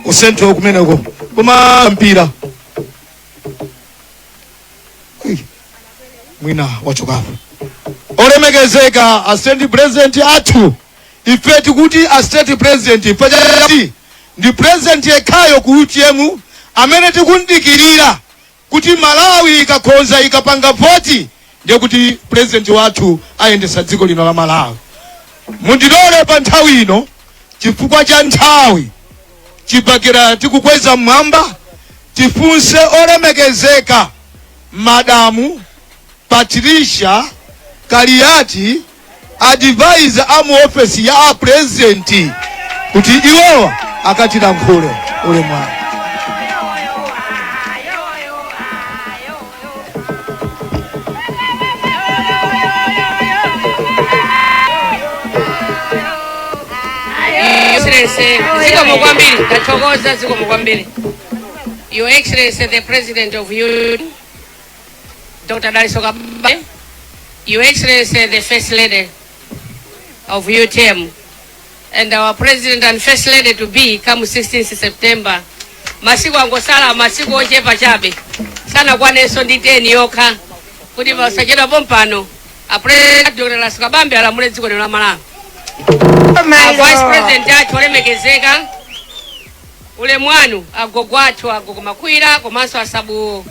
Ku Central kumeneko, koma mpira. Ui, mwina wachokapo. Olemekezeka a State President athu, ife tikuti a State President ife chati ndi president yekhayo ku UTM amene tikundikirira kuti Malawi ikakhonza, ikapanga voti, ndiye kuti president wathu ayendesa dziko lino la Malawi. Mundilole pa nthawi ino, chifukwa cha nthawi, chibakera tikukweza mmwamba, tifunse olemekezeka Madamu Patricia Kaliati, advisor a mu ofesi ya a president, kuti iwowa akatilankhule. Ulemu wanu. Excellency, zikomo kwambiri, tathokoza, zikomo kwambiri. Your Excellency, the President of you, Dr. Dalitso Kabambe, Your Excellency, the First Lady of UTM, and our President and First Lady to be come 16th September. Masiku angosala, masiku ochepa chabe, sanakwanenso ndi 10 yokha, kuti pasachedwa pompano a President Dr. Dalitso Kabambe alamule dziko lino la Malawi. A Vice President athu olemekezeka, ulemu wanu. Agogo athu, agogo Makwira, komanso asabu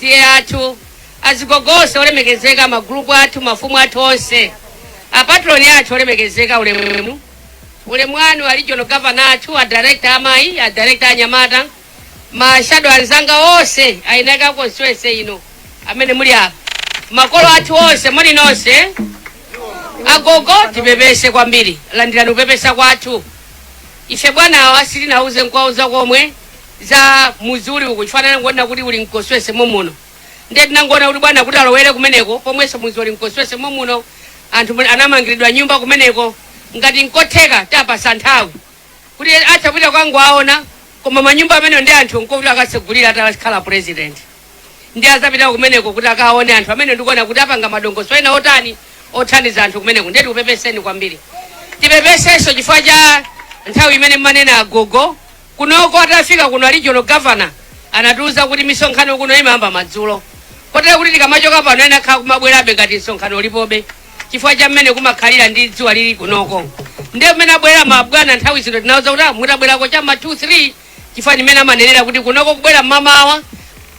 tiye athu, azigogonse olemekezeka, magulupu athu, mafumu athu onse, apatroni athu olemekezeka, ulemu, ulemu wanu. A Regional Governor athu, a director amayi, a director anyamata, ma shadow anzanga onse ainaka constituency ino amene muli apa, makolo athu onse, muli nonse. Agogo, tipepese kwambiri, landirani kupepesa kwathu. Ife bwanawa sitinauze nkwauza komwe za muzi uli uku, chifanana ngoona kuti uli mconstituency momuno. Ndiye tinangoona kuti bwana kuti alowere kumeneko, pomwenso muzi uli mconstituency momuno, anthu anamangiridwa nyumba kumeneko, ngati nkotheka tapasa nthawi kuti atha kupita kwangoaona, koma manyumba amene ndi anthu nkokuti akatsegulira atakhala president, ndi azapita kumeneko kuti akaone anthu amene ndikuona kuti apanga madongoso ena otani othandiza anthu kumeneko. Ndiye tikupepeseni kwambiri. Tipepesenso chifukwa cha nthawi imene mmanena agogo kunoko. Atafika kuno regional governor anatiuza kuti misonkhano kuno imayamba madzulo, kotero kuti tikamachoka pano ena akhala kumabwerabe ngati msonkhano ulipobe, chifukwa cha mmene kumakhalira ndi dzuwa lili kunoko. Ndiye mmene abwera mabwana nthawi zino, tinauza kuti, "Ah, mutabwerako chama 2 3," chifukwa ndimene amanenera kuti kunoko kubwera mmamawa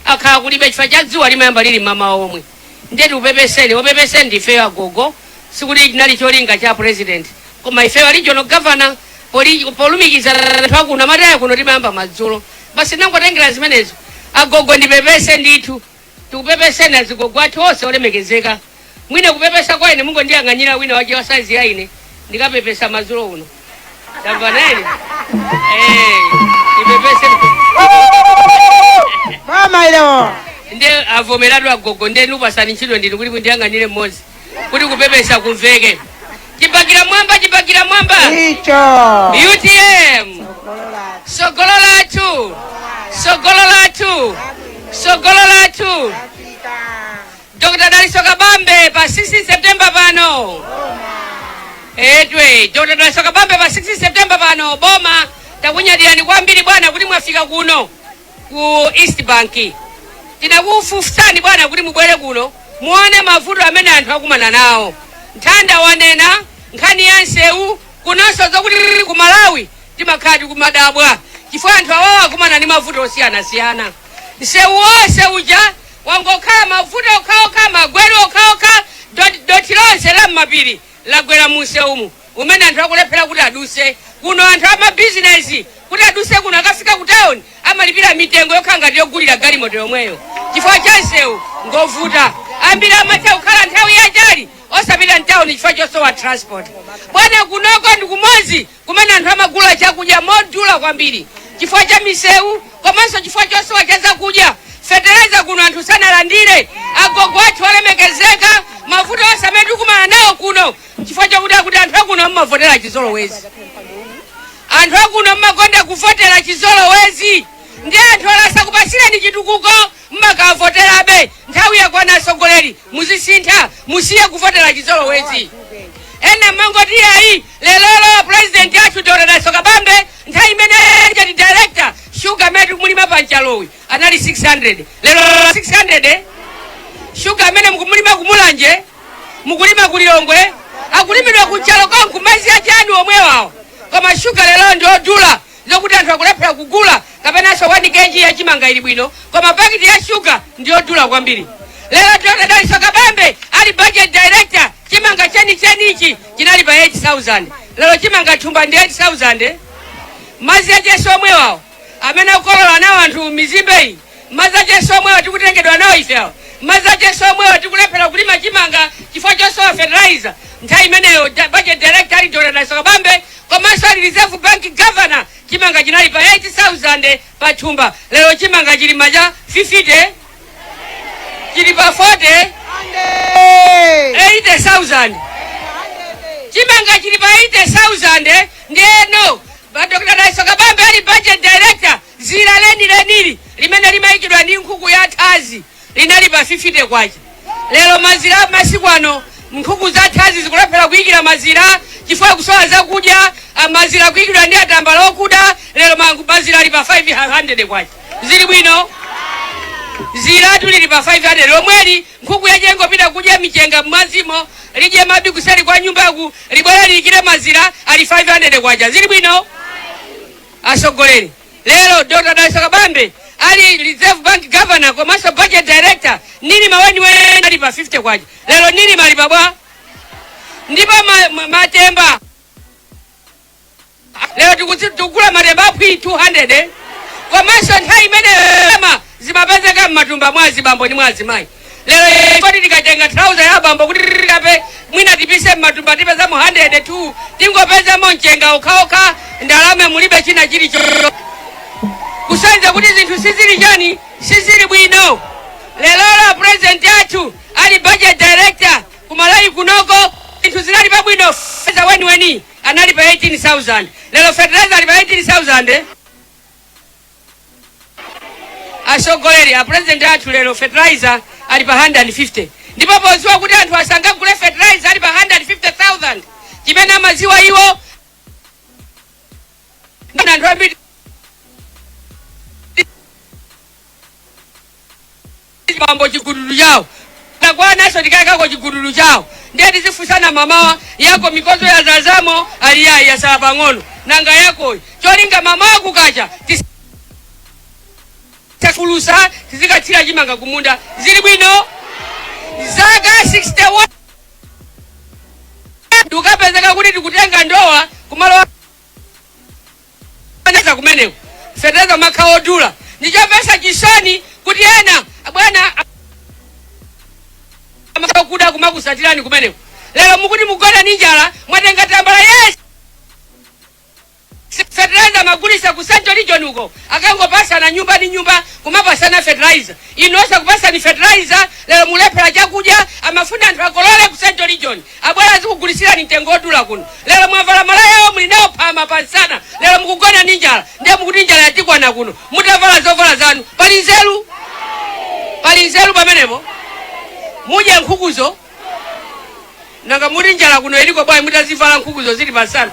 akhala kulibe, chifukwa cha dzuwa limayamba lili mmamawa omwe. Ndiye tikupepeseni, opepeseni ndifeyo agogo, sikuti chinali cholinga cha president, koma ifeyo regional governor polumikiza anthu akuno amataya kuno timayamba madzulo, basi nangotengera zimenezo. Agogo, ndipepese ndithu, tikupepeseni azigogo athu onse olemekezeka. Mwine kupepesa kwa ine, mungondiyang'anira wina wache wa size ya ine, ndikapepesa madzulo uno, tamva nene? Eh, ndipepese. Mama ilo. Nde avomeratu agogo, nde nupasani ntchito ndinu kuti mundiyang'anire mmodzi kuti kupepesa kumveke. Chibakira mwamba, chibakira mwamba. Icho. UTM, sogolo lathu, sogolo lathu, sogolo lathu. Dr. Dalitso Kabambe pa 16 September pano. Etwe, Dr. Dalitso Kabambe pa 16 September pano boma. Takunyadirani kwambiri bwana kuti mwafika kuno ku East Bank. Tinakufunsani bwana kuti mubwere kuno muone mavuto amene anthu akumana nawo. Nthanda wanena nkhani ya nsewu kunonso, zokuti ku Malawi timakhala tikumadabwa chifukwa anthu awawo akumana ndi mavuto osiyanasiyana. Msewu wonse uja wangokhala mavuto okhaokha, magwero okhaokha, dothi lonse la mmapiri lagwera munsewumu umene anthu akulephera kuti aduse kuno. Anthu amabizinesi kuti aduse kuno akafika ku town amalipira mitengo yokhala ngati yogulira galimoto yomweyo, chifukwa cha msewu ngovuta. Ambiri amatha kukhala nthawi yachali osapita mtawuni chifukwa chosowa transport. Bwana, kunoko ndi kumodzi kumene anthu amagula chakudya modula kwambiri chifukwa cha misewu komanso chifukwa chosowa cha zakudya. Fetereza kuno anthu sanalandire. Agogo athu olemekezeka, mavuto onse amene tikumana nawo kuno chifukwa chakuti akuti anthu akuno mmavotera chizolowezi, anthu akuno mmakonda kuvotera chizolowezi, ndi anthu alasakupasireni chitukuko mmakavoterabe. Nthawi yakwana atsogoleri muzisintha, musiye kuvotera chizolowezi. Ena mangoti ayi. Lelolo president athu Dr. Dalitso Kabambe, nthawi imene budget director, shuga amene tikumulima pa Nchalowi anali 600. Lero 600, eh? Shuga amene mukumulima kumulanje, mukulima kulilongwe, akulimidwa kunchalo konku, mazi achani omwewawo, koma shuga lero ndi odula zokuti anthu akulephera kugula. Kapenanso 1 kg ya chimanga ili bwino, koma pakiti ya shuga ndi odula kwambiri. Lero Dr. Dalitso Kabambe ali budget director, chimanga cheni chenichi chinali pa 8000. Lero chimanga thumba ndi 8000. Mazi acheso omwewawo amene akukolola nawo anthu mizimbeyi, madzi acheso omwewa tikutengedwa nawo ife awo, madzi acheso omwewa tikulephera kulima chimanga chifukwa chosowa fertilizer. Nthawi imeneyo budget director ali Dr. Dalitso Kabambe komanso ali Reserve Bank governor, chimanga chinali pa 8000 pa thumba. Lero chimanga chili maja 50, chili pa 40 80,000. Chimanga chili pa 80,000. Ndiyeno ba Dr. Dalitso Kabambe ali budget director, zira leni lenili limene limayikidwa ndi nkhuku ya thazi linali pa 50 kwacha. Lero mazira, masiku ano nkhuku za thazi zikulephera kuyikira mazira chifukwa kusowa zakudya. Mazira kuyikidwa ndi atambala okuda. Lero mazira ali pa 500 kwacha. Zili bwino? Ziratu lili pa 500 lomweli. Nkhuku yachengopita kudya michenga mmazimo, lidye mabi kuseri kwa nyumbaku, libwera liyikire mazira ali 500 kwacha. Zili bwino, asogoleri? Lero Dr. Dalitso Kabambe ali Reserve Bank governor komanso budget director, nilima weniweni ali pa 50 kwacha. Lero nilima ali pabwa? Ndipo matemba lero tikugula matemba aphwi 200, eh? Komanso nthawi imeneyo zimapezeka mmatumba mwa azibambo ndi mwa azimayi. Lero kodi tikatenga trouser ya bambo kuti tikape mwina tipise mmatumba, tipezamo 102, tingopezamo mchenga okhaokha, ndalama mulibe, china chilicho, kusanza kuti zinthu sizili chani, sizili bwino. Lero president athu ali budget director, kumalawi kunoko zinthu zinali pabwino. Fertilizer weniweni anali pa 18,000. Lero fertilizer ali pa 18,000, eh? Asogoleri, a president athu lero fertilizer ali pa 150. Ndipo poziwa kuti anthu asangagule fertilizer ali pa 150,000, chimene amaziwa iwo anthu ambiri bambo chigudulu chawo takwanaso tikayikako chigudulu chawo. Ndiye tizifunsana mamawa, yako mikozo ya zazamo ali yayi yasala pang'ono, nanga yakoyi? Cholinga mamawa kukacha tisafulusa, tizikathira chimanga kumunda. Zili bwino? Zaka 61 ndikukapezeka kuti tikutenga ndowa kumalo kumeneko, fetereza makha odula. Ndichomvetsa chisoni kuti ena bwana kuda kumakusatirani kumeneko. Lero mukuti mugona ndi njala, mwatenga tambala. Yes, fertilizer magulisa ku Central Region uko, akangopasana nyumba ndi nyumba kumapasana fertilizer. Inu osakupasani fertilizer, lero mulephera chakudya. Amafuna anthu akolole ku Central Region, abwera azikugulisirani mtengo odula kuno. Lero mwavala malaya muli nawo phama pansana, lero mukugona ndi njala. Ndiye mukuti njala yatikwana kuno mutavala zovala zanu. Pali nzeru? Pali nzeru pamenepo? Mudya nkhukuzo? Nanga muti njala kuno iliko bwayi mutazivala nkhukuzo zili pansana?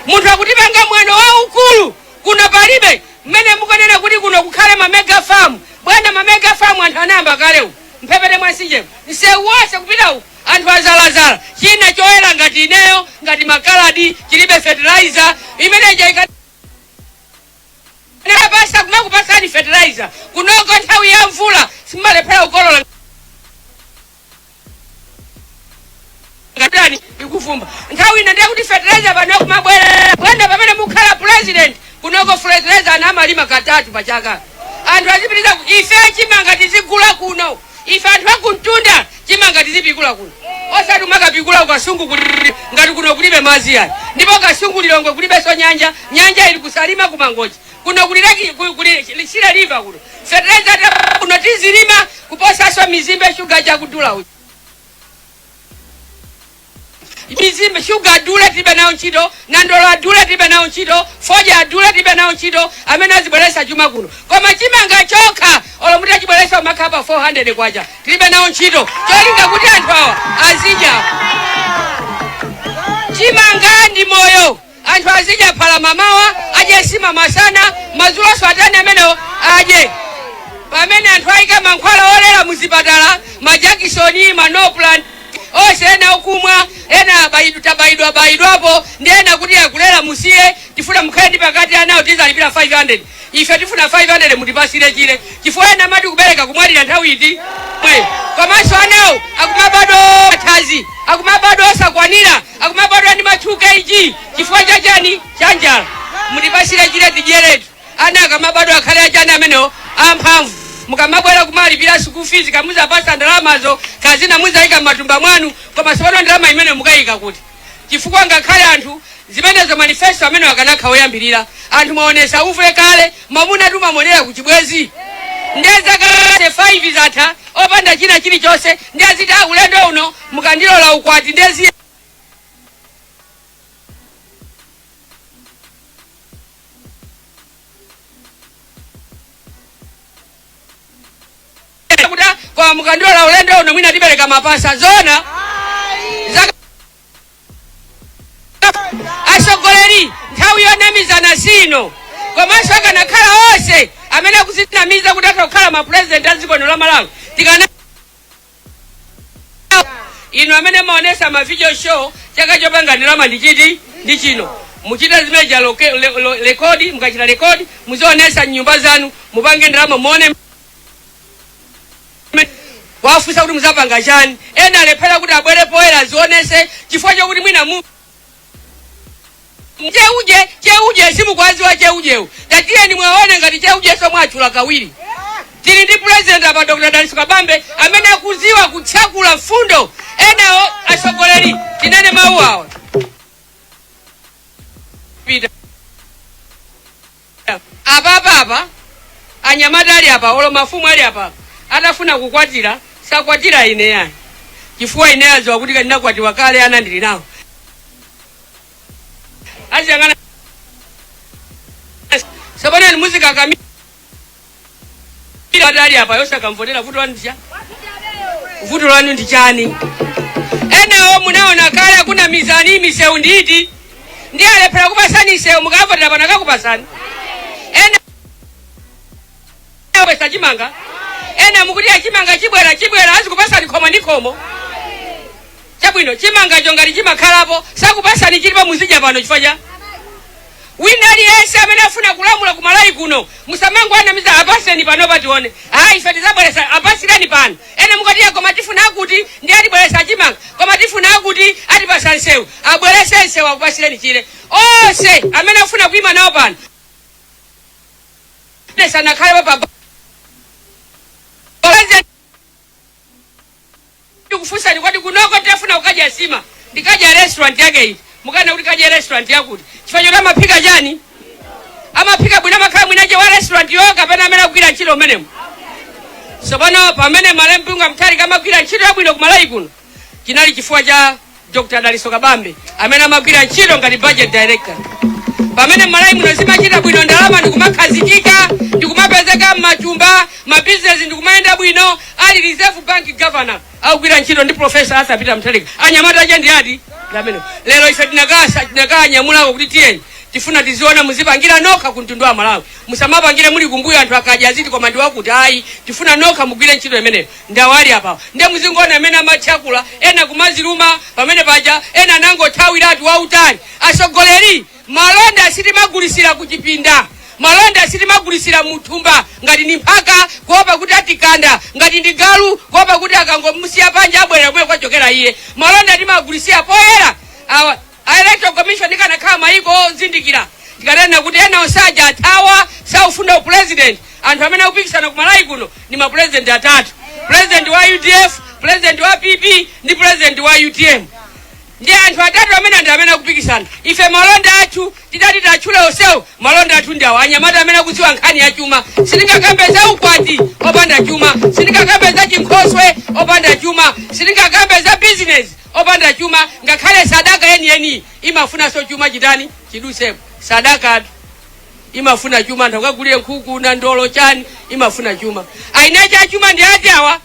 Munthu akutipanga mwano waukulu. Kuno palibe mmene mukanena kuti kuno kukhale ma mega farm. Bwana, ma mega farm anthu anayamba kalewu mphepete mwa mtsinjemo, msewu wonse kupita uku anthu azalazala china choyera ngati ineyo, ngati makaladi, chilibe fertilizer. Imeneja ikanapasa kumakupasani fertilizer kunoko, nthawi ya mvula simalephera kukolola ngatani ikufumba. Nthawi ino ndiye kuti fertilizer pano kumabwera. Bwana, pamene mukhala president kunoko fertilizer ana amalima katatu pachaka, anthu azipitiriza. Ife chimanga tizigula kuno. Ife anthu akuntunda chimanga tizipikula kuno, osati umakapikula ukasungu kuli ngati kuno kulibe madzi ayi. Ndipo Kasungu, Lilongwe kulibenso nyanja. Nyanja ili kusalima, kumangochi. Kuno kuli Shire River kuno. Fertilizer kuno tizilima kuposaso mizimbe shuga chakudula uyu. Mizimbe shuga adule tilibe nawo ntchito, nandolo adule tilibe nawo ntchito, fodya adule tilibe nawo ntchito, amene azibweresa chuma kuno. Koma chimanga chokha olo mutachibweresa umakhala pa 400 kwacha, tilibe nawo ntchito, cholinga kuti anthu awa azidya. Chimanga ndi moyo. Anthu azidya phala mamawa, adye nsima masana, madzuloso atani amenewo adye. Pamene anthu ayika mankhwala olera muzipatala, majakisoni, manoplan onse, ena okumwa, ena tabayidwa bayidwapo, ndi ena kuti akulera, musiye. Tifuna mukhale ndi pakati, anawo tizalipira 500. Ife tifuna 500 mutipasire chile, chifukwa ena amati kubereka kumwalira nthawi iti mwe. Komanso anawo akumabadwa athazi, akumabadwa osakwanira, akumabadwa ndi ma 2 kg. Chifukwa chachani? Cha njala. Mutipasire chile tidyeretu. Ana akamabadwa akhale achani amenewo? Amphamvu. Mukamabwera kumalipira school fees, kamuzapasa ndalamazo kazina muzayika m'matumba mwanu, koma sipano ndalama imene mukayika kuti? Chifukwa ngakhale anthu zimenezo, manifesto amene akanakha oyambirira, anthu mwaonesa uve kale. Mamuna tumamonera kuchibwezi, ndiye zaka 5 zatha opanda china chilichonse. Ndi aziti, "Ah, ulendo uno mukandilola ukwati." Ndezi kuti, "Koma mukandilola ulendo uno mwina tibereka mapasa." Zona zaka asogoleri, nthawi yonamizana sino. Komanso akanakhala onse amene akuzinamiza kuti atha kukhala mapurezidenti a dziko lino la Malawi, tikana inu amene maonesa ma video show, chaka chopanga ndalama ndichiti? Ndi chino. Muchite zimene ja record. Mukachita record, muzionesa nyumba zanu, mupange ndalama, muone wafunsa kuti muzapanga chani. Ena alephera kuti abwere poyera azionese chifukwa chokuti mwina mu cheuje cheuje simukwaziwa cheujewu. Tatiyeni mwaone ngati cheuje somwe achula kawiri. Tili ndi president apa, Dr Dalitso Kabambe, amene akuziwa kutchakula mfundo. Enawo atsogoleri, tinene mawu awa pita apapapa. Anyamata ali apa, olo mafumu ali apa, atafuna kukwatira sakwatira ine yani, chifukwa ine aziwa kuti kandinakwatiwa kale, ana ndili nawo. Aziyang'ana sapano ni muzikakamira ali apa yosakamvotera. Vuto lanu ndicha, vuto lanu ndi chani? Enawo munaona kale akuna mizani, misewu nditi ndi alephera kupasani misewu. Mukavotera pano akakupasani? Ena pesa chimanga, ena mukuti achimanga chibwera chibwera, azikupasani khomo ndi khomo. Chabwino, chimangacho ngati chimakhalapo, sakupasani, chilipo muzidya pano chifukwa cha wina aliyense amene afuna kulamula kumalawi kuno. Musamangwanamiza, apaseni pano patione. Ha, ife tizabweresa, apasireni pano. Ene mukati, "Koma tifuna akuti ndi atibweresa chimanga, koma tifuna akuti atipasa nsewu." Abwerese nsewu, akupasireni chile. Onse amene afuna kuima nawo pano sanakhalepo pa President. Ndikufunsani, kwati kunoko tafuna kukadya sima, ndikadya restaurant yake iti? Mukana kuti kadya restaurant yakuti chifukwa choti amaphika chani? Amaphika bwino, amakhala mwinache wa restaurant yo kapena amene akugwira ntchito umenemo. Tsopano pamene malemu Bingu Mutharika amagwira ntchito yabwino kumalawi kuno, chinali chifukwa cha Dr Dalitso Kabambe amene amagwira ntchito ngati budget director. Pamene mmalawi muno zimachita bwino, ndalama ndikumakhazikika, ndikumapezeka m'matumba, mabizinesi ndikumayenda bwino, ali Reserve Bank governor akugwira ntchito ndi Professor Arthur Peter Mutharika. Anyamata ache ndi ati ndamene lero ife tinakasa tinakanyamulako kuti tiyeni, tifuna tiziona muzipangira nokha ku mtundu wa Malawi. Musamapangire muli kumbuyo, anthu akadya aziti, "Koma ndiwakuti." Ayi, tifuna nokha mugwire ntchito imeneyo. Ndawali apawa nde muzingoona amene amatchakula, ena kumaziluma pamene paja, ena anangothawiratu wautali. Asogoleri, malonda sitimagulisira kuchipinda, malonda sitimagulisira muthumba ngati ni mphaka kuopa kuti atikanda, ngati ndi galu kuopa kuti akangomusiya panja abwerera kumene kwachokera iye. Malonda timagulisira poyera. Awa a Electoral Commission ikanakhala mayiko ozindikira, tikanena kuti ena onse athawa, saufuna upresident. Anthu amene akupikisana ku Malawi kuno ndi mapresident atatu: president wa UDF, president wa PP ndi president wa UTM. Ndi anthu atatu amene ndi amene akupikisana. Ife malonda athu tidati tatchule onsewo. Malonda athu ndi awo anyamata amene akudziwa nkhani ya chuma. Sitingakambe za ukwati opanda chuma, sitingakambe za chinkhoswe opanda chuma, sitingakambe za business opanda chuma. Ngakhale sadaka yeniyeni imafunanso chuma. Chitani chidusepo sadakatu imafuna chuma. Anthu akagulire nkhuku na ndolo chani, imafuna chuma. Aine cha chuma ndi ati awa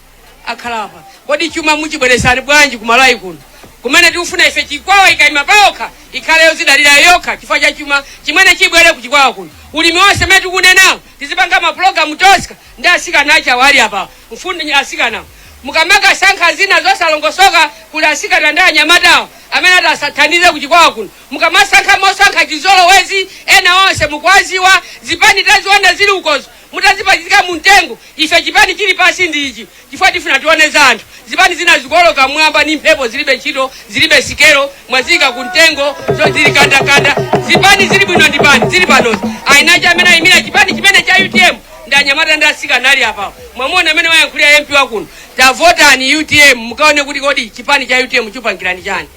akhala apa. Kodi chuma muchibweresani bwanji kumalawi kuno? Kumene tikufuna ife, Chikwawa ikayima payokha, ikhale yozidalira yokha chifukwa cha chuma chimene chibwere kuchikwawa kuno. Ulimi wonse mene tikunenawo, tizipanga mapulogalamu tosika ndi asikana achawo ali apa, mfundi asikanawo. Mukamakasankha zina zosalongosoka, kuli asikana ndi anyamatawo amene ati asathandize kuchikwawa kuno. Mukamasankha mosankha chizolowezi, ena onse mukwaziwa. Zipani taziona zili ukozo, mutazipachika mumtengo, ife chipani chili pasi ndi ichi, chifukwa tifuna tione za anthu. Zipani zina zikuoloka mwamba ni mphepo, zilibe ntchito, zilibe sikelo, mwazika kumtengo, zo zili kandakanda. Zipani zili bwino ndi pani zili panozi. Ainachi amene ayimira chipani chimene cha UTM ndi anyamata ndi asikana ali apawo. Mwamuna amene wayankhulira MP wakuno, tavotani UTM, mukaone kuti kodi chipani cha UTM chupangirani chani.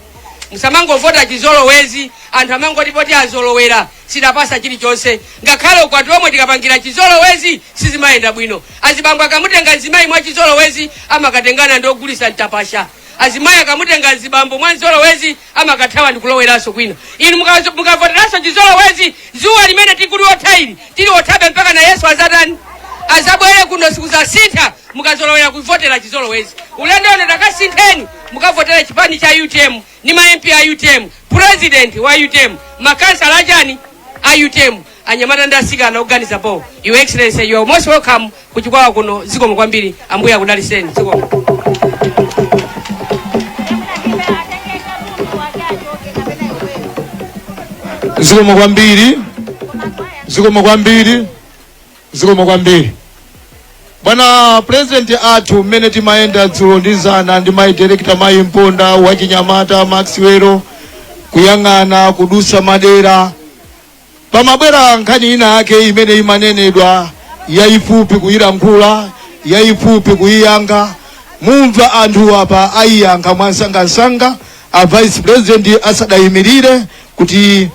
Musamangovota chizolowezi. Anthu amangoti poti azolowera, sidapasa chilichonse. Ngakhale ukwati omwe tikapangira chizolowezi sizimayenda bwino. Azibambo akamutenga mzimayi mwa chizolowezi, amakatengana ndi ogulisa mtapasha. Azimayi akamutenga mzibambo mwa mzolowezi, amakathawa ndi kuloweranso kwina. Inu mukavoteranso chizolowezi, zuwa limene tikuliwotha ili tiliwothabe mpaka na Yesu azatani, azabwere kuno, sikuzasintha. Mukazolowera kuvotera chizolowezi, ulendo uno takasintheni, mukavotera chipani cha UTM ni ma MP a UTM, president wa UTM, makansala achani a UTM, anyamata ndi asikana oganiza po. Your Excellency, you are most welcome kuchikwawa kuno. Zikomo kwambiri, Ambuye akudaliseni. Zikomo. Zikomo kwambiri, zikomo kwambiri, zikomo kwambiri, bwana President athu. Mmene timayenda dzulo ndi zana ndi mayi director, mayi Mponda, wachinyamata Maxwell, kuyang'ana kudusa madera, pamabwera nkhani ina yake imene imanenedwa, yayifupi kuyilankhula, yayifupi kuyiyankha. Mumva anthu apa ayiyankha mwansangansanga a Vice President asadayimirire kuti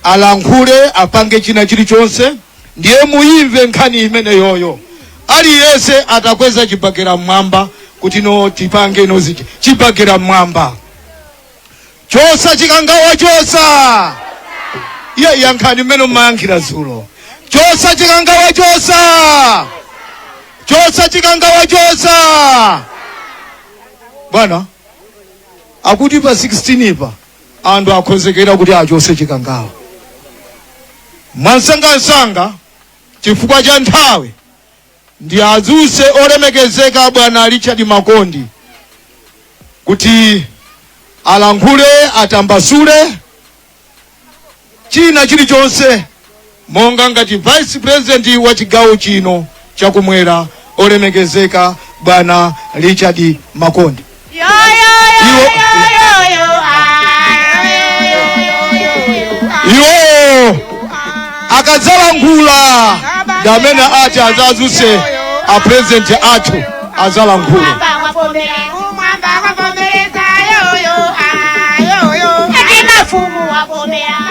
alankhule, apange china chilichonse. Ndiye muyimve nkhani imeneyoyo. Aliyense atakweza chibakera mmwamba kuti no tipange nozichi chibakera mmwamba, chosa Chikangawa, chosa! Iye yankhani mmene mmayankhira dzulo. Chosa Chikangawa, chosa, chosa Chikangawa, chosa! Bwana akuti pa 16 pa anthu akhozekera kuti achose Chikangawa mwansangansanga. Chifukwa cha nthawi, ndi adzuse olemekezeka bwana Richard Makondi kuti alankhule, atambasule china chilichonse monga ngati Vice President wa chigawo chino chakumwera, olemekezeka bwana Richard Makondi. Yo, yo, yo, yo, yo, yo, ah, yo, yo, yo, yo, ah. Iwo akadzalankhula ndi amene ati adzadzuse a President athu adzalankhula. Kumwamba kwavomereza, kumwamba kwavomereza, yo, yo, ah, yo, yo. Ati mafumu wavomera.